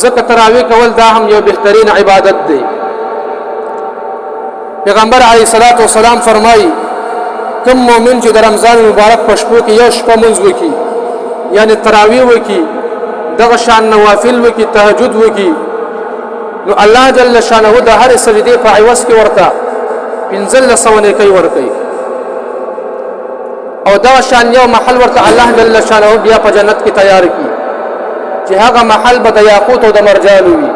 ځکه تراوی کول دا هم یو بهترین عبادت دی. پیغمبر علیه الصلاۃ والسلام فرمایي، کوم مؤمن چې د رمضان مبارک په شپو کې یو شپه مونځ وکړي، یعنی تراوی وکړي، دغه شان نوافل وکړي، تهجد وکړي، نو الله جل شانه د هر سجدې په عوض کې ورته 1500 نیکۍ ورکوي، او دا شان یو محل ورته الله جل شانه بیا په جنت کې تیار کی چې هغه محل به د یاقوت او د مرجان وي،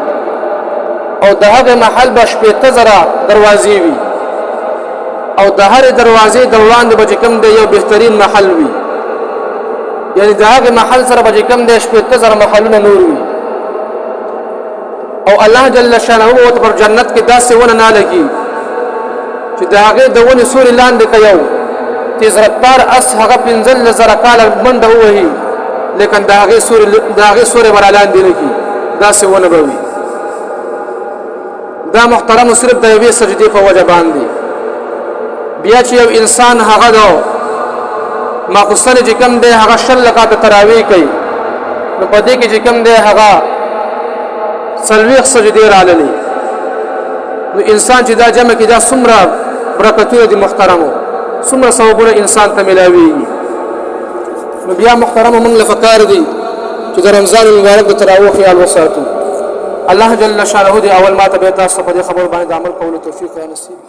او د هغه محل به 60,000 دروازې وي، او د هر دروازې د وړاندې به کوم دی یو بهترین محل وي، یعنی د هغه محل سره به کوم دی 60,000 محلونه نور وي. او الله جل شانه ورته پر جنت کې داسې ونه نه لګي چې د هغې د ونې سوري لاندې که یو تیز رفتار اس هغه 15,000 کاله منډه ووهي، لیکن د هغې سوري د هغې سورې به رالاندې نه کړي، داسې ونه به وي. دا محترم صرف د یوې سجدې په وجه باندې. بیا چې یو انسان هغه د ماخوستن چې کوم دی هغه 20 رکعاته تراویح کوي، نو په دې کې چې کوم دی هغه 40 سجدې راللې. نو انسان چې دا جمع کې دا څومره برکتونه دي محترمو، څومره ثوابونه انسان ته ملاويږي. نو بیا محترمو موږ له پکار دي چې د رمضان المبارک د تراویح خیال وساتو. الله جل شانه دې اول ما ته بیا تاسو په دې خبرو باندې د عمل کولو توفیق را نصیب.